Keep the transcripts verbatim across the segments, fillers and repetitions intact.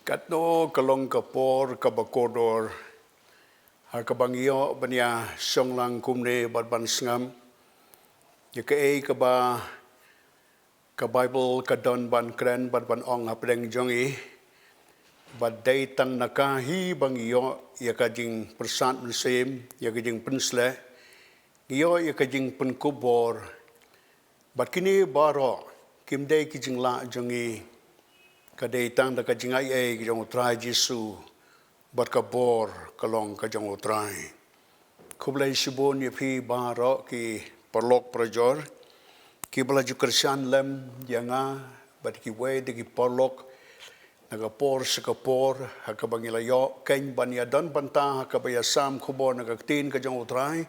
Katno ka long ka por kaba kordor ha kaba ngi ïoh ban ïa shong lang kumne bad ban sngap ïa kaei kaba ka Baibl ka don ban kren bad ban ong hapdeng jong ngi. Bad dei tang na ka hi ba ngi ïoh ïa ka jingpyrsad mynsiem, ïa ka jingpynsleh, ngi ïoh ïa ka jingpynkupbor. Bad kine baroh kim dei ki jinglah jong ngi, ka dei tang da ka jingaiei ka jong U Trai Jisu, bad ka bor ka long ka jong U Trai. Khublei shibun ïa phi baroh ki paralok parajor kiba la ju kyrshan lem ïa nga bad kiwei de ki paralok na ka por sha ka por ha kaba ngi la ïoh khein ban ïa don bynta ha kaba ïa sam khubor na ka ktien ka jong U Trai.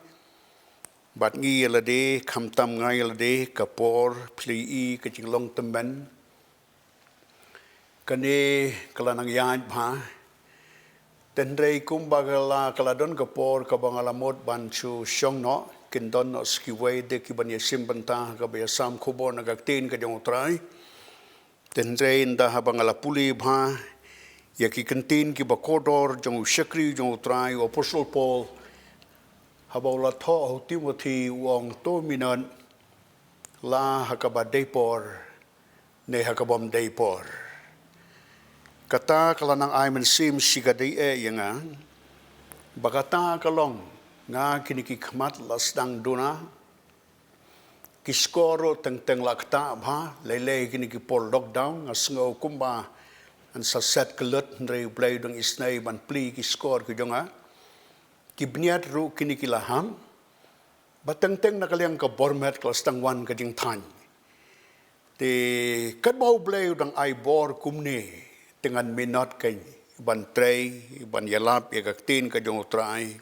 Bad ngi ïa lade, khamtam nga ïa lade, ka por phi la ïohi ka jinglong tymmen. Kane ka la nang ïaid bha. Hynrei kumba ka la, ka la don ka por kaba nga la mut ban shu shong noh, kin don noh sa kiwei de kiban ïa shim bynta kaba ïa sam khubor na ka ktien ka jong U Trai. Hynrei ynda haba nga la pule bha ïa ki kyntien kiba kordor jong u shakri jong U Trai, u Apostol Paul, haba u la thoh ha u Timothi, u ong, to minot, la ha kaba dei por ne ha kabym dei por. Kata ka la nang ai mynsiem shikaddei eh ïa nga ba kata ka long, nga kine ki khmat la sdang duna. Ki shkor ruh teng teng la ktah bha, lei lei kine ki por lockdown, nga sngew kumba yn sa set kyllut, hynrei U Blei u dang isynei ban plie ki shkor ki jong nga. Ki bniat ruh kine ki la ham. Bad teng teng na ka liang ka bor met ka la sdang wan ka jingthaiñ. Te katba U Blei u dang ai bor kumne, te ngan minot khein ban trei, ban ïalap ïa ka ktien ka jong U Trai,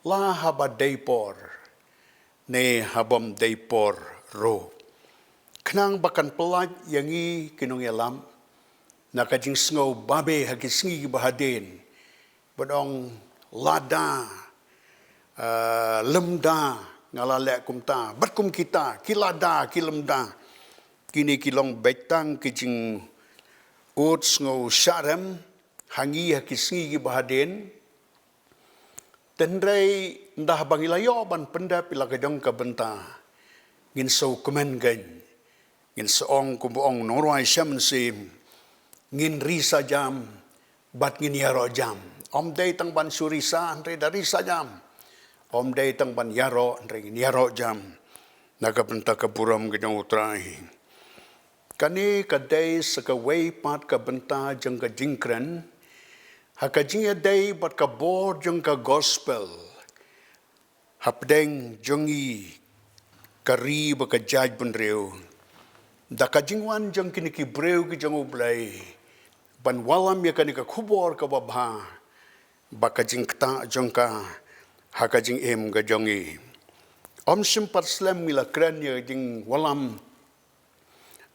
la haba dei por ne habym dei por ruh. Khnang ba kan pyllait ïa ngi ki nongïalam na ka jingsngew babe ha ki sngi kiba hadien, ban ong, lada, eh, lymda nga la leh kumta bad kum kita, ki lada, ki lymda, kine ki long beit tang ki jingud sngew shahrem ha ngi ha ki sngi kiba hadien. Hynrei ynda haba ngi la ïoh ban pyndep ïa la ka jong ka bynta, ngin sngewkmen khein. Ngin sa ong kumba ong u nongrwai shimet mynsiem, ngin risa jam bad ngin ïaroh jam. Ym dei tang ban shu risa, hynrei da risa jam. Ym dei tang ban ïaroh, hynrei ngin ïaroh jam na ka bynta ka burom ka jong U Trai. Kane ka dei sa kawei pat ka bynta jong ka jingkren ha ka jingïadei bad ka bor jong ka gospel hapdeng jong ngi, ka ri bad ka jaitbynriew, da ka jingwan jong kine ki briew ki jong U Blei ban wallam ïa kane ka khubor kaba bha, bad ka jingktah jong ka ha ka jingim ka jong ngi. Ym shym pat slem ngi la kren ïa ka jingwallam,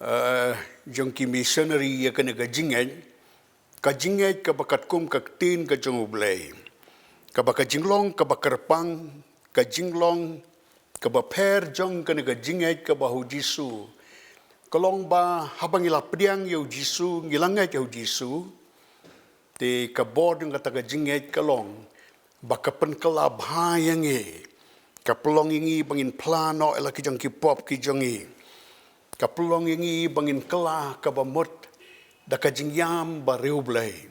eh, jong ki missionary ïa kane ka jingngeit, ka jingngeit kaba katkum ka ktien ka jong U Blei, kaba ka jinglong kaba kyrpang, ka jinglong kaba pher jong kane ka jingngeit kaba ha U Jisu ka long ba haba ngi la pdiang ïa U Jisu, ngi la ngeit ïa U Jisu, te ka bor jong kata ka jingngeit ka long ba ka pynkylla bha ïa ngi, ka pynlong ïa ngi ba ngin phla noh ïa la ki jong ki pop ki jong ngi, ka pynlong ïa ngi ba ngin kylla kaba mut da ka jingïam bariewblei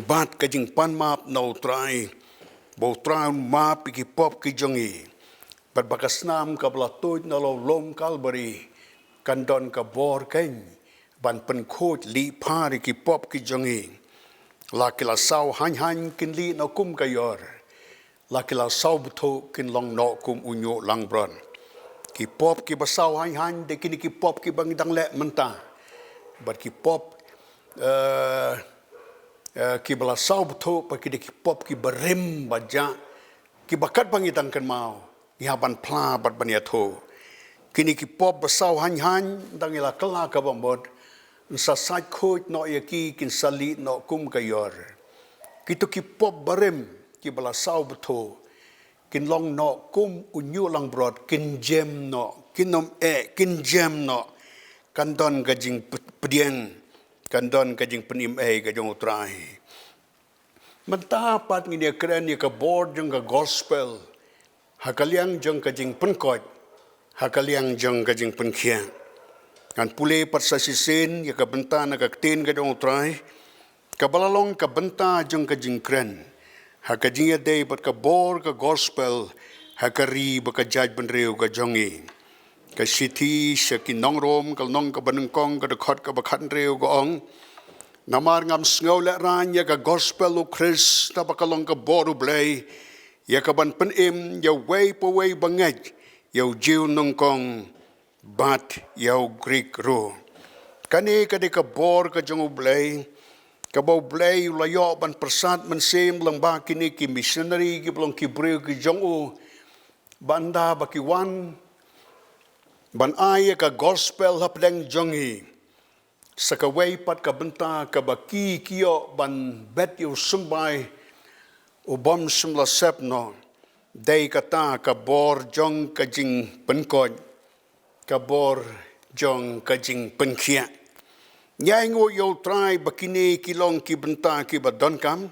bad ka jingpanmap na U Trai, ba U Trai un map ïa ki pop ki jong ngi, bad ba ka snam kaba la tuid na la u lum Kalbari kan don ka bor khein ban pynkhuid lih phar ïa ki pop ki jong ngi. La ki la saw haiñ haiñ kin lih noh kum ka ïor, la ki la saw bthuh kin long noh kum u ñiuh langbrot. Ki pop kiba saw haiñ haiñ dei kine ki pop kiba ngi dang leh mynta, bad ki pop, eh, eh, kiba la saw bthuh pat ki dei ki pop kiba rim ba jah, kiba katba ngi dang kynmaw ngi hap ban phla bad ban ïathuh. Kine ki pop ba saw haiñ haiñ, ynda ngi la kylla kaba mut, yn sa sait khuid noh ïa ki, kin sa lih noh kum ka ïor. Kito ki pop barim kiba la saw bthuh kin long noh kum u ñiuh langbrot, kin jem noh, kin ym eh, kin jem noh. Kan don ka jingpdiang kan don ka jingpynim ei ka jong U Trai. Mynta pat ngin ïa kren ïa ka bor jong ka gospel ha ka liang jong ka jingpynkoit, ha ka liang jong ka jingpynkhiah. Ngan pule pat sa shisien ïa ka bynta na ka ktien ka jong U Trai, kaba la long ka bynta jong ka jingkren ha ka jingïadei bad ka bor ka gospel ha ka ri bad ka jaitbynriew ka jong ngi. Ka shithi sha ki nong Rom ka lynnong kaba nyngkong ka dkhot kaba khathynriew ka ong: Namar ngam sngew lehraiñ ïa ka gospel U Khrist, naba ka long ka bor U Blei ïa ka ban pynim ïa uwei pa uwei ba ngeit, ïa u Jiw nyngkong bad ïa u Grik ruh. Kane ka dei ka bor ka jong U Blei, kaba U Blei u la ïoh ban pyrsad mynsiem lyngba kine ki missionary kiba long ki briew ki jong u, ba ynda ba ki wan ban ai ïa ka gospel hapdeng jong ngi, sa kawei pat ka bynta kaba ki ki ïoh ban bet ïa u symbai u bym shym la sep noh, dei kata ka bor jong ka jingpynkoit, ka bor jong ka jingpynkhiah. Ngi ainguh ïa U Trai ba kine ki long ki bynta kiba donkam.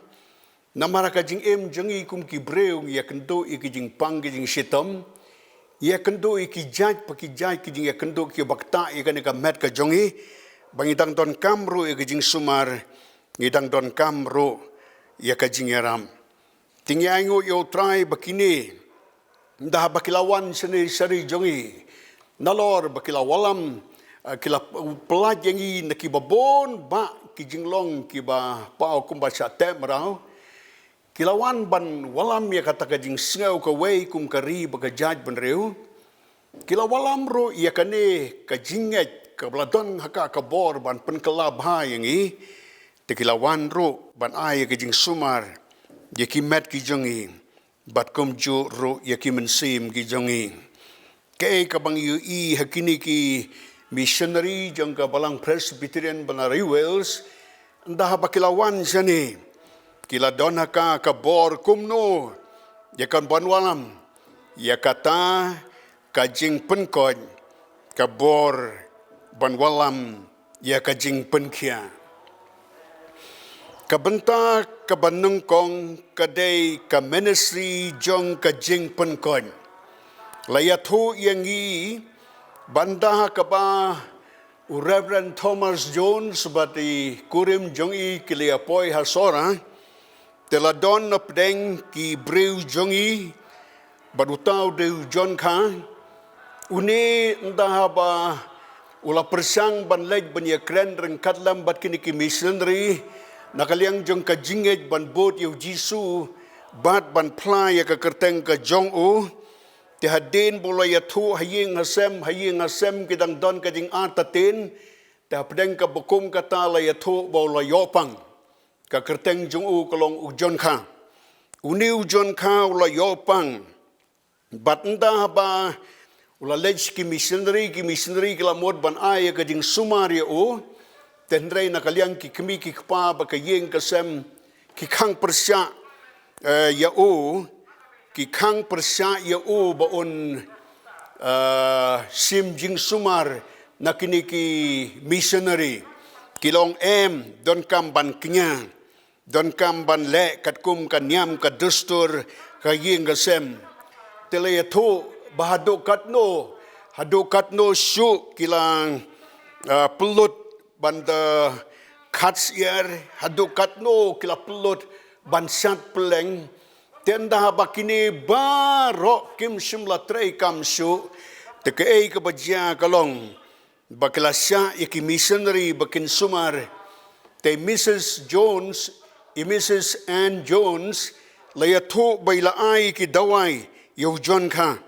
Namar ka jingim jong ngi kum ki briew ngi ïakynduh ïa ki jingpang ki jingshitom, ïakynduh ïa ki jait pa ki jait ki jingïakynduh kiba ktah ïa kane ka met ka jong ngi, ba ngi dang donkam ruh ïa ka jingsumar, ngi dang donkam ruh ïa ka jingïarap. Te ngi ainguh ïa U Trai ba kine, ynda ba ki la wan shane sha ri jong ngi, nalor ba ki la wallam, eh, ki la pynlait ïa ngi na kiba bun bah ki jinglong kiba paw kumba shah teh mraw. Ki la wan ban wallam ïa kata ka jingsngew kawei kum ka ri bad ka jaitbynriew. Ki la wallam ruh ïa kane ka jingngeit kaba la don ha ka ka bor ban pynkylla bha ïa ngi. Te ki la wan ruh ban ai ïa ka jingsumar ïa ki met ki jong ngi, bad kumjuh ruh ïa ki mynsiem ki jong ngi. Kaei kaba ngi ïohi ha kine ki missionary jong ka Balang Presbyterian Banarri Wales, ynda haba ki la wan shane, ki la don ha ka ka bor kumno ïa ka ban wallam ïa kata ka jingpynkoit, ka bor ban wallam ïa ka jingpynkhiah. Ka bynta kaba nyngkong ka dei ka ministry jong ka jingpynkoit. La ïathuh ïa ngi ba ynda kaba u Reverend Thomas Jones bad i kurim jong i ki la ïapoi ha Sohra, te la don na pdeng ki briew jong i, bad uta u dei u John Kha. Une ynda haba u la pyrshang ban leit ban ïakren ryngkat lem bad kine ki missionary na ka liang jong ka jingngeit ban bud ïa u Jisu bad ban phla ïa ka kyrteng ka jong u. Te hadien ba u la ïathuh ha ïing ha sem, ha ïing ha sem ki dang don ka jingartatien. Te hapdeng kaba kum kata la ïathuh ba u la ïoh pang. Ka kyrteng jong u ka long u John Kha. Une u John Kha u la ïoh pang. Bad ynda haba u la leit sha ki missionary, ki missionary ki la mut ban ai ïa ka jingsumar ïa u. Te hynrei na ka liang ki kmie ki kpa bad ka ïing ka sem ki khang pyrshah, eh, ïa u, ki khang pyrshah ïa u ba un, eh, shim jingsumar na kine ki missionary. Ki la ong em, donkam ban kñia, donkam ban leh katkum ka niam ka dustur ka ïing ka sem. Te la ïathuh ba haduh katno, haduh katno shuh ki la, ah, pynlut ban da khat syiar, haduh katno ki la pynlut ban shad pylleng. Te ynda haba kine baroh kim shym la trei kam shuh, te kaei kaba jia ka long ba ki la shah ïa ki missionary ba kin sumar. Te Missus Jones, i Missus Ann Jones, la ïathuh ba i la ai ki dawai ïa u John Kha.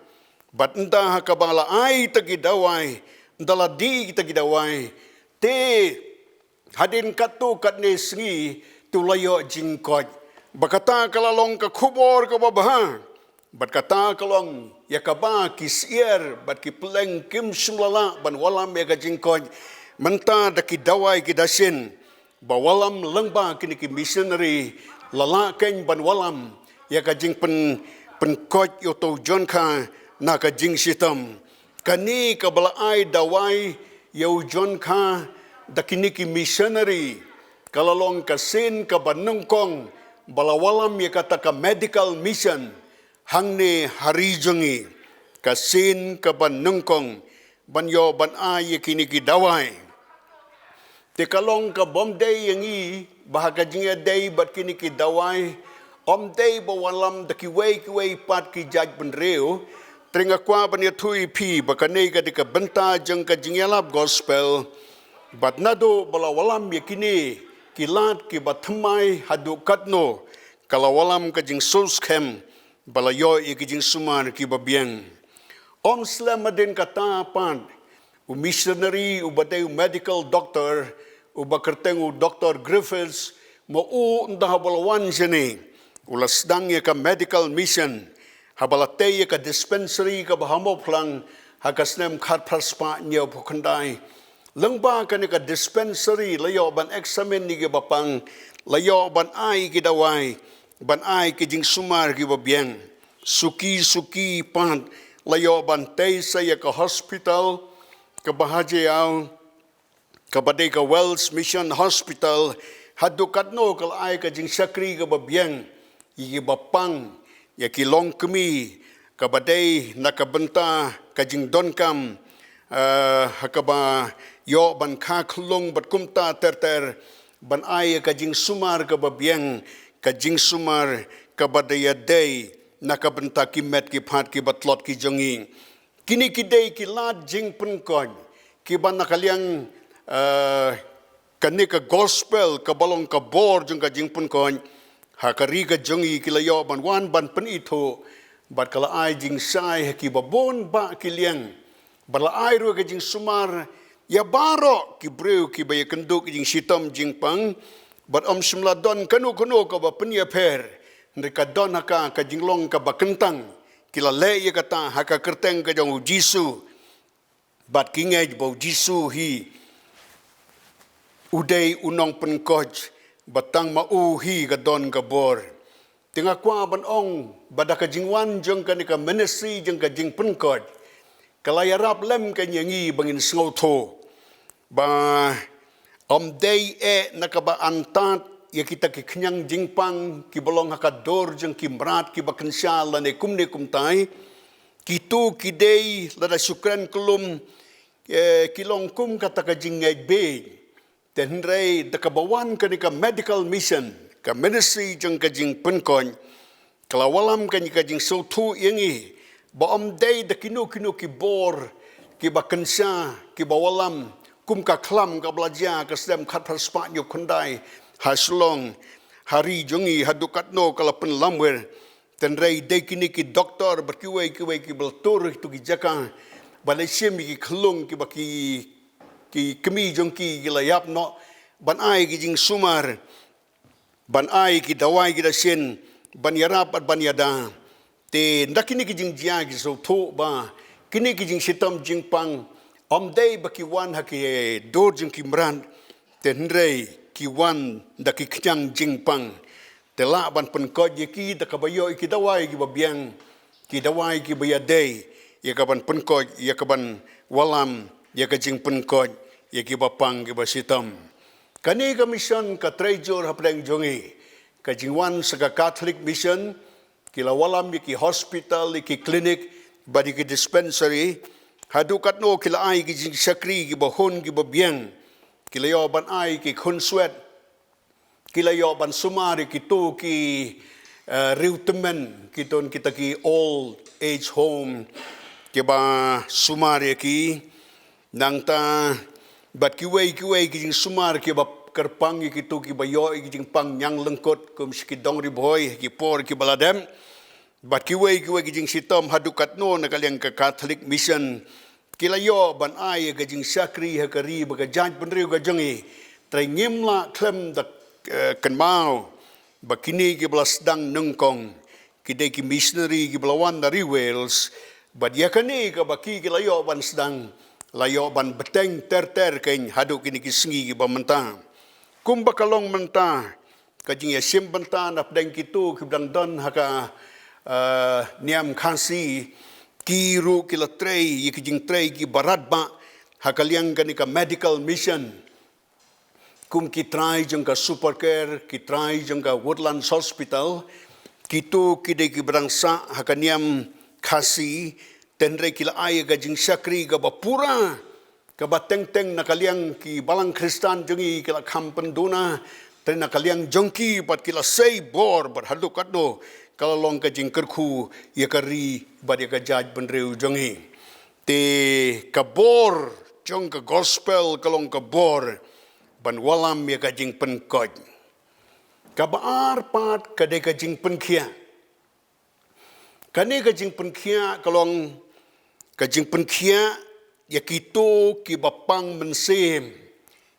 Bad ynda ha kaba la ai ta ki dawai, ynda la dih ta ki dawai, te hadien katto katne sngi te u la ïoh jingkoit. Ba kata ka la long ka khubor kaba bha. Bad kata ka long ïa kaba ki syiar bad ki pylleng kim shym la lah ban wallam ïa ka jingkoit. Mynta da ki dawai ki dashin ba wallam lyngba kine ki missionary, la lah kein ban wallam ïa ka jingpyn, pynkoit ïa uto u John Kha na ka jingshitom. Kane kaba la ai dawai ïa u John Kha da kine ki missionary, ka la long ka sien kaba nyngkong ba la wallam ïa kata ka medical mission hangne ha ri jong ngi. Ka sien kaba nyngkong ban ïoh ban ai ïa kine ki dawai. Te ka long kaba ym dei ïa ngi ba ha ka jingïadei bad kine ki dawai, ym dei ba wallam da kiwei kiwei pat ki jaitbynriew. Te nga kwah ban ïathuh ïa phi ba kane ka dei ka bynta jong ka jingïalap gospel. Bad naduh ba la wallam ïa kine ki lad kiba thymmai haduh katno, ka la wallam ka jingsulskhem ba la ïoh ïa ki jingsumar kiba biang. Ym slem hadien kata pat, u missionary uba dei u medical doctor, uba kyrteng u Doctor Griffiths, ma u ynda haba la wan shane, u la sdang ïa ka medical mission haba la tei ïa ka dispensary kaba ha Mawphlang ha ka snem khatphra spah hynñiewphew khyndai. Lyngba kane ka dispensary la ïoh ban examine ïa kiba pang, la ïoh ban ai ki dawai, ban ai ki jingsumar kiba biang. Suki suki pat la ïoh ban tei sa ïa ka hospital kaba ha Jaïaw, kaba dei ka Wells Mission Hospital. Haduh katno ka la ai ka jingshakri kaba biang ïa kiba pang, ïa ki longkmie, kaba dei na ka bynta ka jingdonkam, eh, ha kaba ïoh ban kha khyllung bad kumta ter ter, ban ai ïa ka jingsumar kaba biang, ka jingsumar kaba dei ïadei na ka bynta ki met ki phad kiba tlot ki jong ngi. Kine ki dei ki lad jingpynkhuid kiba na ka liang, eh, kane ka gospel kaba long ka bor jong ka jingpynkhuid ha ka ri ka jong ngi, ki la ïoh ban wan ban pynithuh bad ka la ai jingshai ha kiba bun bah ki liang. Bad la ai ruh ka jingsumar ïa baroh ki briew kiba ïakynduh ki jingshitom jingpang. Bad ym shym la don kano kano kaba pynïapher, hynrei ka don ha ka ka jinglong kaba kyntang. Ki la leh ïa kata ha ka kyrteng ka jong U Jisu. Bad ki ngeit ba U Jisu hi u dei u nongpynkhuid, ba tang ma u hi ka don ka bor. Te nga kwah ban ong ba da ka jingwan jong kane ka ministry jong ka jingpynkhuid, ka la ïarap lem ka ïa ngi ba ngin sngewthuh ba ym dei eh na kaba antad ïa kita ki khñiang jingpang kiba long ha ka dur jong ki mrad kiba kynsha lane kumne kumtai. Kito ki dei lada shu kren kyllum, eh, ki long kum kata ka jingngeit beit. Te hynrei da kaba wan kane ka medical mission, ka ministry jong ka jingpynkhuid, ka la wallam kane ka jingsngewthuh ïa ngi ba ym dei da kino kino ki bor kiba kynsha, kiba wallam kum ka khlam kaba la jia ka snem khatphra spah hynñiewphew khyndai ha Shillong, ha ri jong ngi, haduh katno ka la pynlamwir. Te hynrei dei kine ki doktor bad kiwei kiwei kiba la tur ha kito ki jaka, ba la shim ïa ki khyllung kiba ki, ki kmie jong ki ki la ïap noh, ban ai ki jingsumar, ban ai ki dawai ki dashin, ban ïarap bad ban ïada. Te ynda kine ki jingjia ki sngewthuh ba kine ki jingshitom jingpang ym dei ba ki wan ha ki dur jong ki mrad, te hynrei ki wan da ki khñiang jingpang. Te lah ban pynkhuid ïa ki da kaba ïoh ïa ki dawai kiba biang, ki dawai kiba ïadei ïa ka ban pynkhuid, ïa ka ban wallam ïa ka jingpynkhuid ïa kiba pang kiba shitom. Kane ka mission ka trei jur hapdeng jong ngi. Ka jingwan sa ka Catholic Mission, ki la wallam ïa ki hospital, ïa ki clinic bad ïa ki dispensary. Haduh katno ki la ai ki jingshakri kiba hun kiba biang. Ki la ïoh ban ai ki khunswet, ki la ïoh ban sumar ïa kito ki, eh, riewtymmen, kito kita ki old age home, kiba sumar ïa ki. Nangta bad kiwei kiwei ki jingsumar kiba kyrpang ïa kito kiba ïoh ïa ki jingpang ñiang lyngkut, kum shi ki dong Ri Bhoi, ki por kiba la dep. Bad kiwei kiwei ki jingshitom haduh katno na ka liang ka Catholic Mission, ki la ïoh ban ai ïa ka jingshakri ha ka ri bad ka jaitbynriew ka jong ngi. Te ngim lah khlem da, eh, kynmaw ba kine kiba la sdang nyngkong, ki dei ki missionary kiba la wan na ri Wales. Bad ïa kane kaba ki, ki la ïoh ban sdang, la ïoh ban bteng ter ter keiñ haduh kine ki sngi kiba mynta. Kumba ka long mynta, ka jingïashim bynta napdeng kito kiba dang don ha ka, eh, niam Khasi, ki ruh ki la trei ïa ki jingtrei kiba radbah ha ka liang kane ka medical mission. kum ki trai jong ka Supercare, ki trai jong ka Woodlands Hospital, kito ki dei ki ba dang sah ha ka niam Khasi, hynrei ki la ai ka jingshakri kaba pura, kaba teng teng na ka liang ki balang Khristan jong ngi ki la kham pynduna, te na ka liang jong ki bad ki la sei bor bad haduh katno ka la long ka jingkyrkhu ïa ka ri bad ïa ka jaitbynriew jong ngi. Te ka bor jong ka gospel ka long ka bor ban wallam ïa ka jingpynkhiah. Kaba ar pat ka dei ka jingpynkhiah. Kane ka jingpynkhiah ka long ka jingpynkhiah ïa kito ki ba pang mynsiem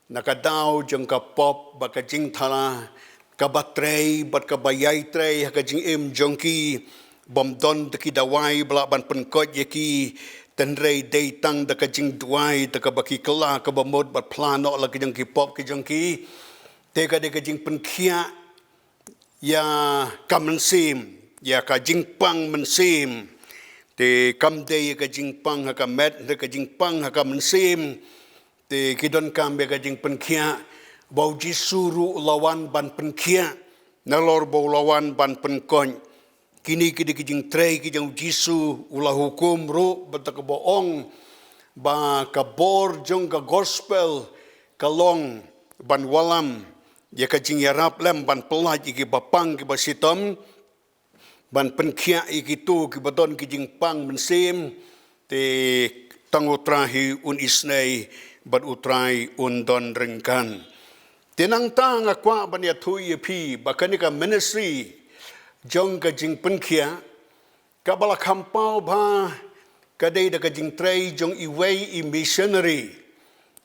na ka daw jong ka pop bad ka jingthala, kaba trei bad kaba ïai trei ha ka jingim jong ki, bym don da ki dawai ba lah ban pynkhiah ïa ki, hynrei dei tang da ka jingduwai da kaba ki kylla kaba mut bad phla noh la ki jong ki pop ki jong ki. Te ka dei ka jingpynkhiah ïa ka mynsiem, ïa ka jingpang mynsiem. Te kam dei ïa ka jingpang ha ka met, hynrei ka jingpang ha ka mynsiem. Te ki donkam ïa ka jingpynkhiah, ba u Jisu ruh u la wan ban pynkhiah, nalor ba u la wan ban pynkhiah. Kine ki dei ki jingtrei ki jong u Jisu, u la hukum ruh, bad kaba ong ba ka bor jong ka gospel ka long ban wallam ïa ka jingïarap lem, ban pyllait ïa ki ba pang ki ba shitom, ban pynkhiah ïa kito ki ba don ki jingpang mynsiem. Te tang U Trai hi un isynei bad U Trai un don ryngkat. Te nangta nga kwah ban ïathuh ïa phi ba kane ka ministry jong ka jingpynkhiah, kaba la kham paw bha ka dei da ka jingtrei jong iwei i missionary,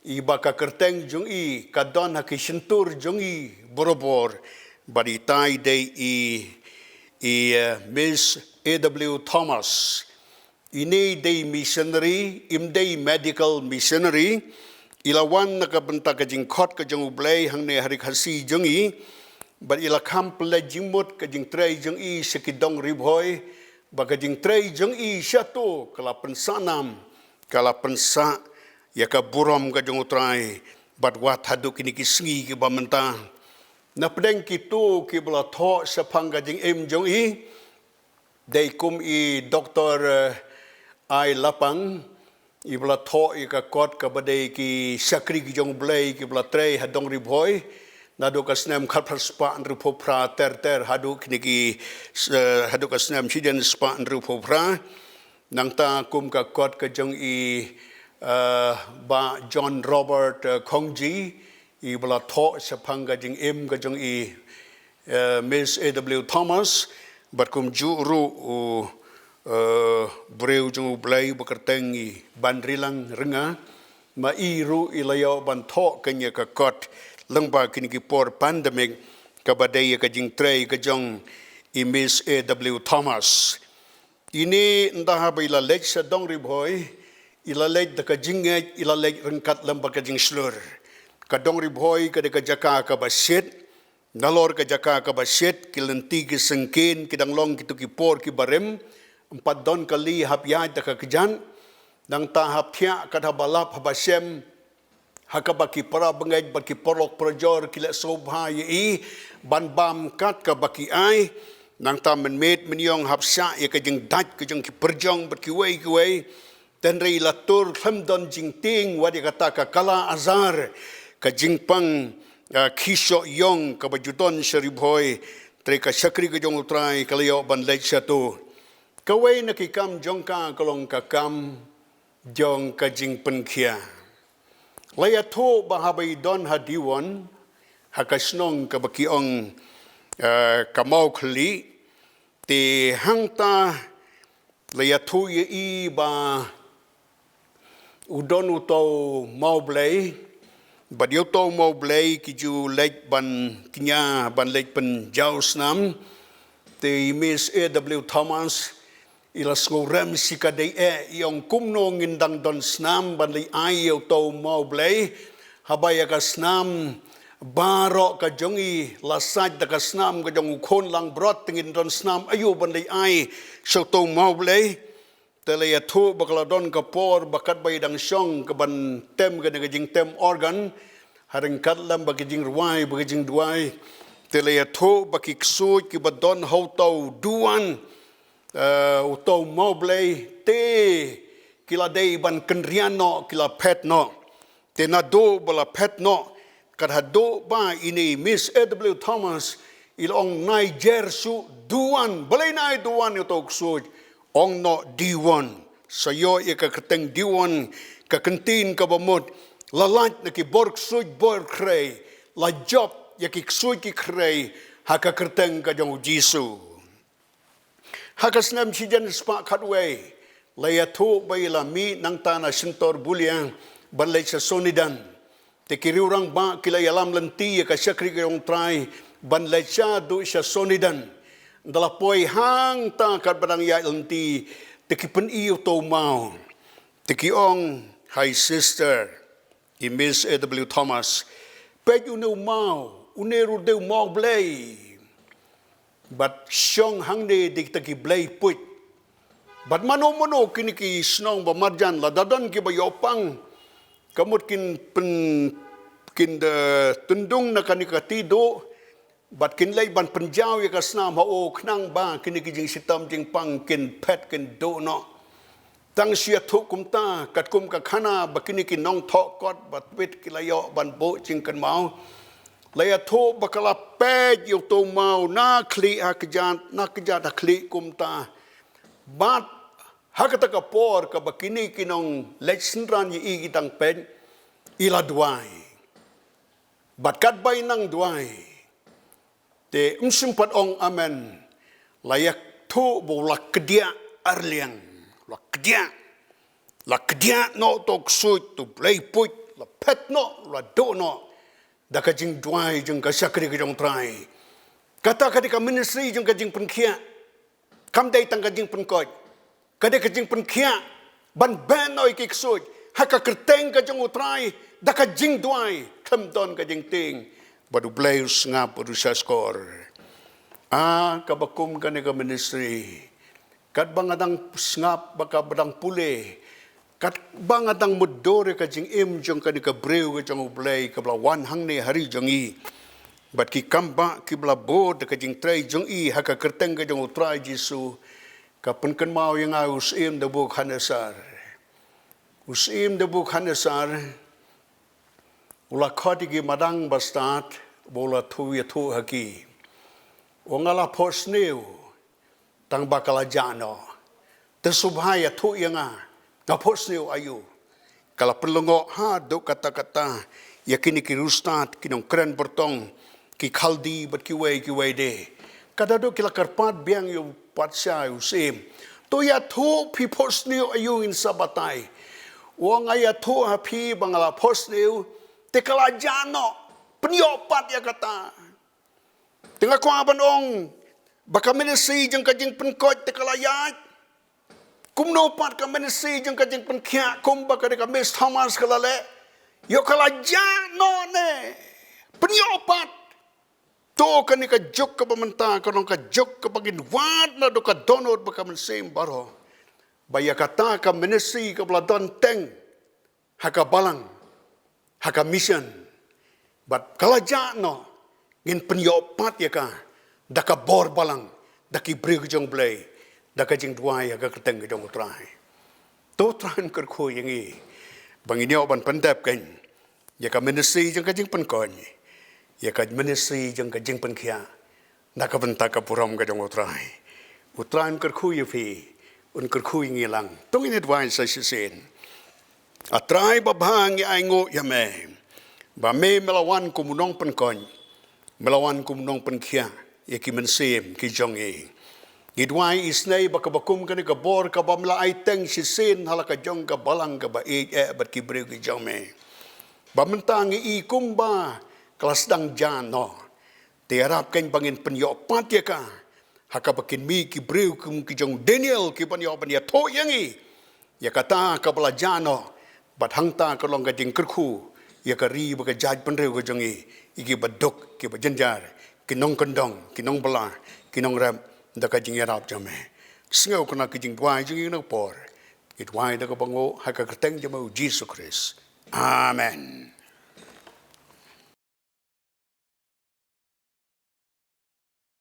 i ba ka kyrteng jong i ka don ha ki shyntur jong i borabor, bad itai dei i, i, eh, Miss A W Thomas. Ine i dei missionary, im dei medical missionary. I la wan na ka bynta ka jingkhot ka jong U Blei hangne ha ri Khasi jong i, bad i la kham pynleit jingmut ka jingtrei jong i sha ki dong Ri Bhoi, ba ka jingtrei jong i shato ka la pynsah nam, ka la pynsah ïa ka burom ka jong U Trai, bad wat haduh kine ki sngi ki ba mynta. Na pdeng kito ki ba la thoh shaphang ka jingim jong i, dei kum i Doktor, eh, Ai Lapang, i ba la thoh ïa ka kot kaba dei ki shakri ki jong U Blei ki ba la trei ha dong Ri Bhoi, naduh ka snem khatphra spah hynriewphew phra ter ter haduh kine ki, eh, haduh ka snem shispah hynriewphew phra. Nangta kum ka kot ka jong i, eh, Bah John Robert, eh, Khongji, i ba la thoh shaphang ka jingim ka jong i, eh, Miss A W Thomas, bad kumjuh ruh u, eh, briew jong U Blei ba kyrteng i Banrilang Rynga, ma i ruh i la ïoh ban thoh kane ka kot lyngba kine ki por pandemic, kaba dei ïa ka jingtrei ka jong i Miss A W Thomas. Ine ynda haba i la leit sha dong Ri Bhoi, i la leit da ka jingngeit, i la leit ryngkat lem bad ka jingshlur. Ka dong Ri Bhoi ka dei ka jaka kaba shit, nalor ka jaka kaba shit, ki lynti ki syngkien, ki dang long kito ki por ki barim, ym pat don kali hap ïaid da ka kjat, nangta hap thiah kat haba lap haba shem, ha kaba ki para bangeit bad ki paralok parajor ki leh sngewbha ïa i ban bam kat kaba ki ai. Nangta mynmiet mynïong hap shah ïa ka jingdait ka jong ki pyrjong bad kiwei kiwei. Hynrei i la tur khlem don jingtieng wat ïa kata ka kala ajar, ka jingpang, ah, khih shoh ïong kaba ju don sha Ri Bhoi. Hynrei ka shakri ka jong U Trai ka la ïoh ban leit shato. Kawei na ki kam jong ka ka long ka kam jong ka jingpynkhiah. La ïathuh ba haba i don ha Diwon, ha ka shnong kaba ki ong, eh, ka Mawkhlieh, te hangta la ïathuh ïa i ba u don uto u mawblei, bad ïa uto u mawblei ki ju leit ban kñia, ban leit pynjaw snam. Te i Miss A W Thomas i la sngewrem shi ka dei eh, i ong kumno ngin dang don snam ban leit ai ïa uto u mawblei, haba ïa ka snam baroh ka jong i la sait da ka snam ka jong u khun langbrot, te ngin don snam aïu ban leit ai sha uto u mawblei. Te la ïathuh ba ka la don ka por ba katba i dang shong ka ban tem kane ka jingtem organ, Ha ryngkat lem bad ka jingrwai bad ka jingduwai, te la ïathuh ba ki ksuid kiba don ha uto u duwan, eh, uto u mawblei, te ki la dei ban kynriah noh, ki la phet noh. Te naduh ba la phet noh, kat haduh ba ine i Miss A W Thomas i la ong, naijer shuh duwan, balei nai duwan ïa uto u ksuid? Ong noh Diwon. Sa ïoh ïa ka kyrteng Diwon, ka kyntien kaba mut la lait na ki bor ksuid bor khrei, la jop ïa ki ksuid ki khrei ha ka kyrteng ka jong u Jisu. Ha ka snem shihajar spah khatwei, la ïathuh ba i la mih nangta na Shyntor Bulia ban leit sha Sonidan. Te ki riew rangbah ki la ïalam lynti ïa ka shakri ka jong u Trai ban leit shaduh sha Sonidan. Ynda la poi hangta katba dang ïaid lynti, te ki pyni uto u maw. Te ki ong, hai sister, i Miss A W Thomas, peit une u maw, une ruh dei u mawblei. Bad shong hangne dei kita ki blei puit. Bad mano mano kine ki shnong ba marjan, lada don kiba ïoh pang, ka mut kin pyn, kin da tyndung na kane ka tiduh, bad kin leit ban pynjaw ïa ka snam ha u, khnang ba kine ki jingshitom jingpang kin phet, kin duh noh. Tang shu ïathuh kumta, katkum ka khana ba kine ki nongthoh kot ba twit ki la ïoh ban buh jingkynmaw. La ïathuh ba ka la peit ïa uto u maw na khlieh ha kjat, na kjat ha khlieh kumta. Bad ha kata ka por kaba kine ki nongleit synran ïa i ki dang peit, i la duwai. Bad katba i nang duwai, te ym shym pat ong amen, la ïathuh ba u la kdiah arliang, la kdiah, la kdiah noh uto u ksuid, uto u blei puit, la phet noh, la duh noh, da ka jingduwai jong ka shakri ka jong u Trai. Kata ka dei ka ministry jong ka jingpynkhiah. Kam dei tang ka jingpynkoit. Ka dei ka jingpynkhiah ban beh noh ïa ki ksuid ha ka kyrteng ka jong u Trai da ka jingduwai, khlem don ka jingtieng. Bad U Blei u sngap bad u sngap shkor. Ah, kaba kum kane ka ministry, katba nga dang sngap bad kaba dang pule, katba nga dang mutdur ïa ka jingim jong kane ka briew ka jong U Blei kaba la wan hangne ha ri jong ngi. Bad ki kam ba kiba la bud da ka jingtrei jong i ha ka kyrteng ka jong u Trai Jisu, ka pynkynmaw ïa nga u Syiem Nebukhadnessar. U Syiem Nebukhadnessar u la khot ïa ki madang bastad, ba u la thuh, ïathuh ha ki. U ong, nga la phohsniew, tang ba ka la jah noh. Te sngewbha ïathuh ïa nga, nga phohsniew aïu? Ka la pynlyngngoh haduh katta katta ïa kine ki riewstad, ki nongkren byrtong, ki Khaldi bad kiwei kiwei de. Katta haduh ki la kyrpad biang ïa u patsha, ïa u Syiem. To ïathuh, phi phohsniew aïu, ngin sa batai. U ong, nga ïathuh ha phi ba nga la phohsniew, te ka la jah noh. Pynïoh pat ïa kata. Te nga kwah ban ong ba ka ministry jong ka jingpynkoit te ka la ïaid. Kumno pat ka ministry jong ka jingpynkhiah, kumba ka dei ka Miss Thomas ka la leh? Ïoh ka la jah noh ne? Pynïoh pat. To kane ka juk kaba mynta ka long ka juk kaba ngin wad naduh ka dohnud bad ka mynsiem baroh, ba ïa kata ka ministry kaba la don teng ha ka balang, ha ka mission, bad ka la jah noh, ngin pynïoh pat ïa ka da ka bor balang, da ki briew ka jong U Blei, da ka jingduwai ha ka kyrteng ka jong u Trai. To u Trai un kyrkhu ïa ngi ba ngin ïoh ban pyndep kein ïa ka ministry jong ka jingpynkoit, ïa ka ministry jong ka jingpynkhiah na ka bynta ka burom ka jong u Trai. U Trai un kyrkhu ïa phi, un kyrkhu ïa ngi lang. To ngin ïa duwai sa shisien. A Trai babha, ngi ainguh ïa me ba me, me la wan kum u nongpynkhiah, me la wan kum u nongpynkhiah ïa ki mynsiem ki jong ngi. Ngi duwai isynei ba kaba kum kane ka bor kaba me la ai teng shisien ha la ka jong ka balang kaba ïeit eh bad ki briew ki jong me, ba mynta ngi i kumba ka la sdang jah noh. Te ïarap kein ba ngin pynïoh pat ïa ka ha kaba kin mih ki briew kum ki jong u Daniel, ki ban ïoh ban ïathuh ïa ngi ïa kata kaba la jah noh. Bad hangta ka long ka jingkyrkhu ïa ka ri bad ka jaitbynriew ka jong ngi, ïa kiba duk, kiba jynjar, ki nongkyndong, ki nongbylla, ki nongrep, da ka jingïarap jong me. Sngewkynmaw ki jingduwai jong ngi na ka por. Ngi duwai da kaba nguh ha ka kyrteng jong me, U Jisu Khrist. Amen.